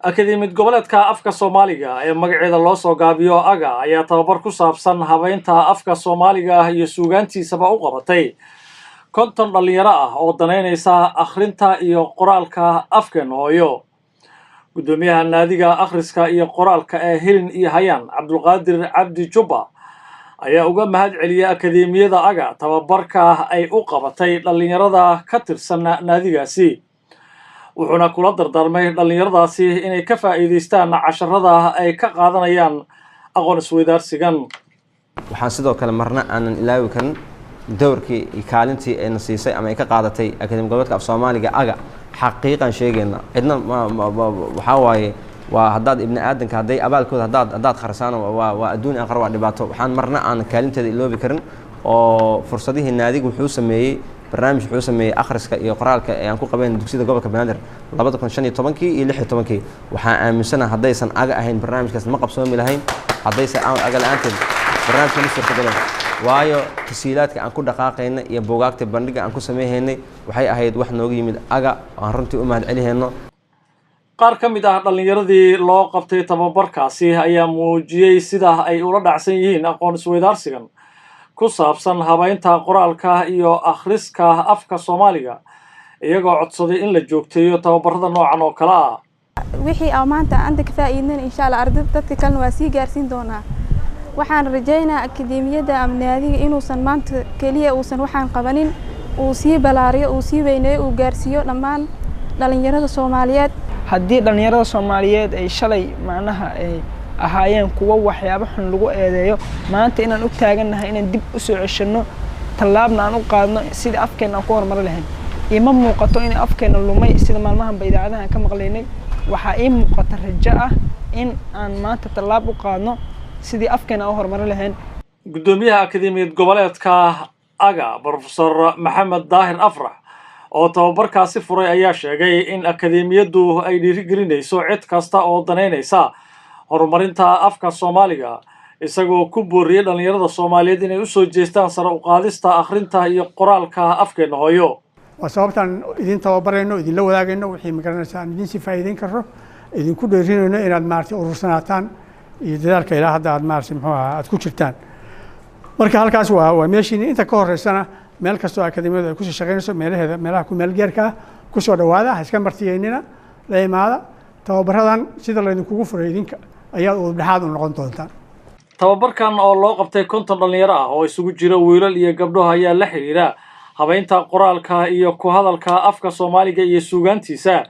Akademiyad Goboleedka Afka Soomaaliga ee magaceeda loo soo gaabiyo AGA ayaa tababar ku saabsan habeynta afka Soomaaliga iyo suugaantiisaba u qabatay 50 dhallinyaro ah oo danaynaysa akhrinta iyo qoraalka afkeena hooyo. Guddoomiyaha naadiga akhriska iyo qoraalka ee Hilin iyo Hayaan, Cabdulqaadir Cabdi Jubba, ayaa uga mahad celiyay Akademiyada AGA tababarka ay u qabatay dhallinyarada ka tirsan naadigaasi, wuxuuna kula dardaarmay dhallinyaradaasi inay ka faa'iidaystaan casharada ay ka qaadanayaan aqoon isweydaarsigan. Waxaan sidoo kale marna aanan ilaawi karin dowrkii iyo kaalintii ayna siisay ama ay ka qaadatay Akademi Goboleedka Af Soomaaliga AGA. Xaqiiqan sheegayna, cidna waxaa waaye waa haddaad ibni aadanka hadday abaalkooda haddaad kharsaan, waa adduun aakhira, waa dhibaato. Waxaan marna aanan kaalinteeda iloobi karin oo fursadihii naadiga wuxuu sameeyey barnaamij, wuxuu sameeyey akhriska iyo qoraalka ee aan ku qabayn dugsiyada gobolka Banaadir 2015-kii iyo 16-kii. Waxaan aaminsanaha haddaysan AGA ahayn barnaamijkaas ma qabsoomi lahayn, haddaysan AGA la-aanteed barnaamijka ma suurtagaleen, waayo tasiilaadka aan ku dhaqaaqayna iyo buugaagta bandhiga aan ku sameyhaynay waxay ahayd wax nooga yimid AGA oo aan runtii u mahad celihayno. Qaar ka mid ah dhallinyaradii loo qabtay tababarkaasi ayaa muujiyey sida ay ula dhacsan yihiin aqoon isweydaarsigan ku saabsan habeynta qoraalka iyo akhriska afka Soomaaliga, iyagoo codsaday in la joogteeyo tababarada noocan oo kale ah. Wixii aan maanta anta ka faa'iidnana, insha Allah ardayda dadka kalena waa sii gaarsiin doonaa. Waxaan rajaynaa akademiyadda ama naadiga inuusan maanta keliya uusan waxaan qabanin, uu sii balaariyo, uu sii weyneeyo, uu gaarsiiyo dhammaan dhalinyarada Soomaaliyeed. Haddii dhalinyarada Soomaaliyeed ay shalay macnaha ay ahaayeen kuwo waxyaabo xun lagu eedeeyo, maanta inaan u taagannahay inaan dib u soo ceshanno, tallaabna aan u qaadno sidii afkeenna aan ku horumari lahayn. Iima muuqato in afkeena lumay sida maalmahanba idaacadaha aan ka maqlaynay. Waxaa ii muuqata rajo ah in aan maanta tallaab u qaadno sidii afkeena aan u horumarin lahayn. Guddoomiyaha Akademiyad Goboleedka AGA, Professor Maxamed Daahir Afrax, oo tababarkaasi furay ayaa sheegay in akademiyaddu ay dhiirigelinayso cid kasta oo danaynaysa horumarinta afka Soomaaliga, isagoo ku booriyey dhallinyarada Soomaaliyeed inay usoo jeestaan sare u qaadista akhrinta iyo qoraalka afkeena hooyo. Waa sababtaan idin tababarayno, idinla wadaagayno wixii magaranaysa aan idin sii faa'iideyn karro, idinku dheerinayno inaad maaragtay urursanaataan iyo dadaalka ilaa hadda aad maaragtay muxuu ahaa aad ku jirtaan. Marka halkaas waa meeshiini. Inta ka horeysana meel kastoo akademiyadu ay kusii shaqaynayso, meelaheeda, meelaha ku meelgeerka ah kusoo dhawaada, ha iska martiyeynina, la imaada. Tababaradan sida laydinkugu furay idinka ayaad udubdhexaad u noqon doontaan. Tababarkan oo loo qabtay 50 dhallinyaro ah oo isugu jira wiilal iyo gabdho ayaa la xidhiidha habeynta qoraalka iyo ku hadalka afka Soomaaliga iyo suugaantiisa,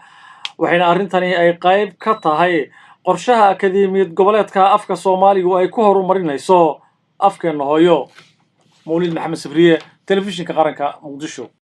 waxayna arrintani ay qayb ka tahay qorshaha Akademiyad Goboleedka Afka Soomaaligu ay ku horumarinayso afkeena hooyo. Mawlid Maxamed Sabriye, Telefishinka Qaranka, Muqdisho.